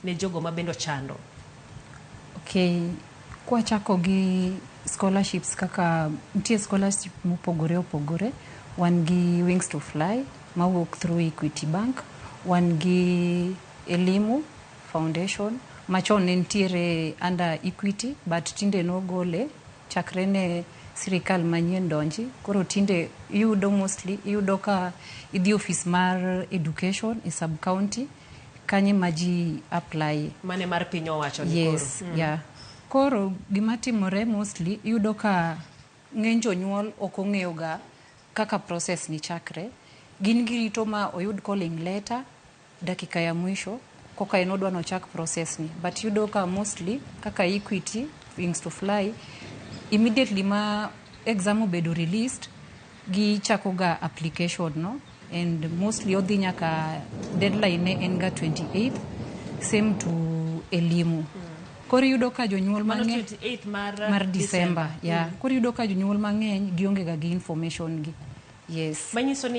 Ne jogo ma bende ochando. Okay, kwachako gi scholarships, kaka nitie scholarship mopogore opogore. Wan gi Wings to Fly mawuok through Equity Bank, wan gi Elimu Foundation machon ne nitiere under Equity, but tinde nogole chakre ne sirikal manyien donji. Koro tinde iyudo, mostly iyudo ka idhi office mar education e sub county kanye ma ji apply. Mane mar piny owacho ni? Yes. Koro. Yeah, koro gima timore mostly, iyudo ka ng'eny jonyuol ok ong'eyo ga kaka process ni chakre. Gin girito ma oyud calling letter dakika ya mwisho koka en odwa nochak process ni. But iyudo ka mostly kaka Equity, Wings to Fly, immediately ma exam obedo released, gichako ga application no, and mostly odhi nyaka deadline ne en ga 28th. Same to Elimu. Koro iyudo ka jonyuol Mano mang'eny 28 mar mar December, yeah. Koro iyudo ka jonyuol mang'eny gionge ga gi information gi, yes. Manyiso ni